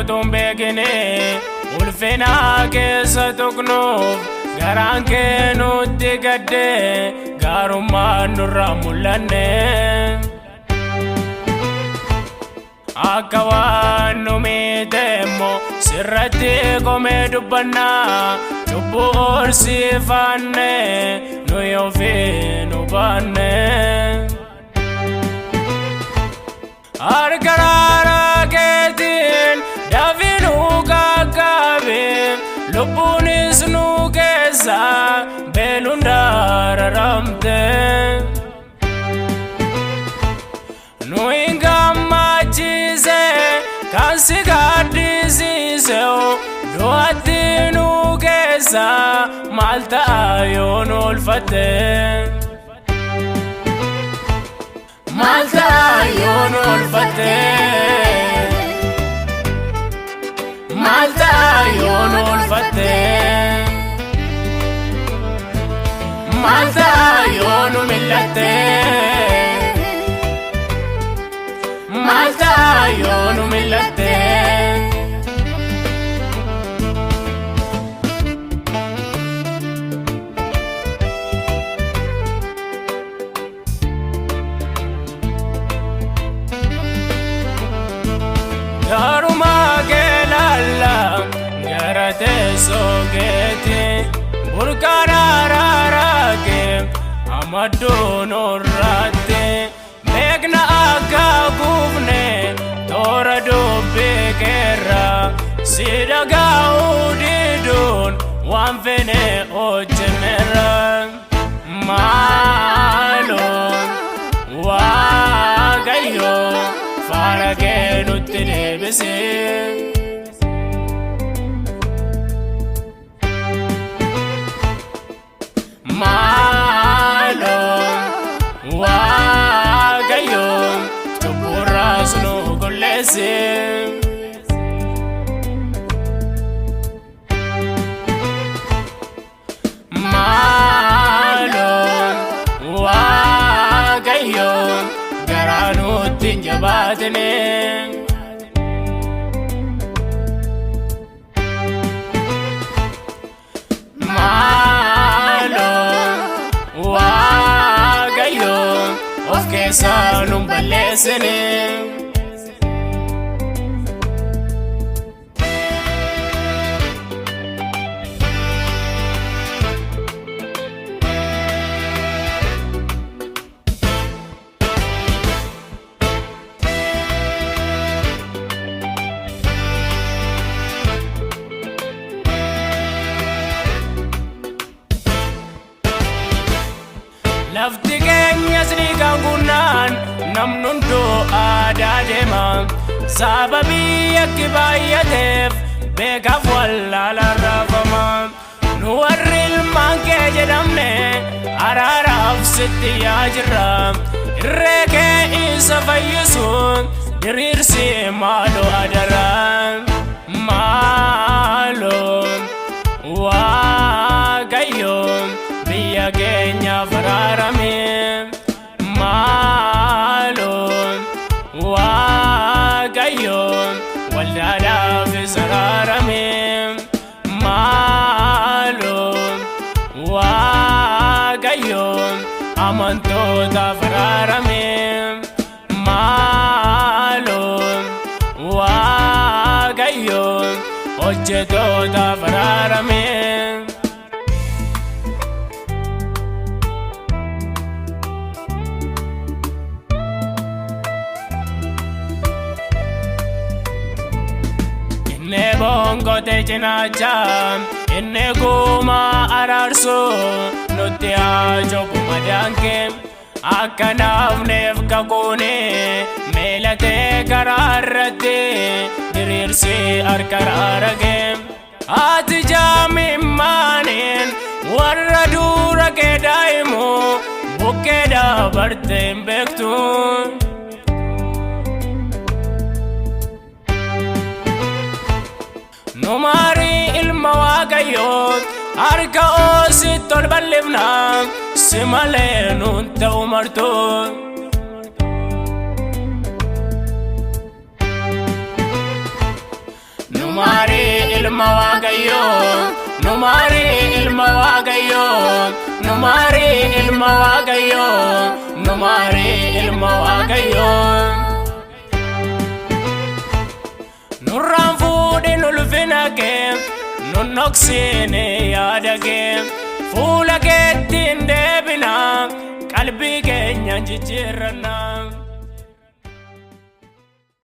utuu hin beekne ulfina keessa tuqnuuf garaan kee nutti gadde gaarummaan nurraa mul'anne. Akka waan nu miite immoo sirratti komee dubbannaa cubbuu horsiifanne nuyi ofii nu baanne. Harka raaraa keetiin dafii nu qaqqabe lubbuunis nu keessa beeluun dararamte. Nu hin gammachiise kan si gaddisiise du'atti nu keessa maal ta'a yoo nu oolfatte. Maal ta'a yoo nu oolfatte. Maal ta'a yoo nu oolfatte. Maal ta'a yoo nu millatte. Maal ta'a yoo nu millatte. Gaarummaa kee laalla gara teessoo keetii burqaan araaraa kee amadduu nurratti beekna akka kuufne toora dubbii keerra si dhaga'uu diduun waan feene hojjenneerra. Maaloo Waaqayyo faana kee nutti deebisi. Maaloo Waaqayyo cubburraas nu qulleessi. Maaloo Waaqayyo garaa nutti hin jabaatine. Maaloo Waaqayyo of keessaa nu hin balleessine. Lafti keenyas ni guunnaan namni hunduu aadaa deema. Sababii yakki baay'ateef beekaaf wallaalaan raafama. Nu warri ilmaan kee jedhamne araaraaf sitti yaa jirra. Irree kee isa fayyisu diriirsi maaloo adara. Maaloo Waaqayyo biyya keenyaaf araarame. Maaloo Waaqayyo waldaadhaafis araarame. Maaloo Waaqayyo amantootaaf araarame. Maaloo Waaqayyo hojjetootaaf araarame. Inni boongote cinaacha inni guuma araarsu nutti haa cophu madaan kee akka naafneef kakuune meelatee karaa irratti diriirsi harka raara kee. Ati jaamimmaaniin warra dura kee daa'imu bukkee dabarte hin beektu. Nu maarii ilma Waaqayyoo harka oositti ol bal'ifna si malee nuun ta'u martu. Nu maari ilma Waaqayyoo, nu maari ilma Waaqayyoo, nu maari ilma Waaqayyoo, nu maari ilma Waaqayyoo. Nurraan fuudhin ulfina kee, nun dhoksine yaada kee, fuula keetti hin deebina, qalbii keenya jijjiirranna.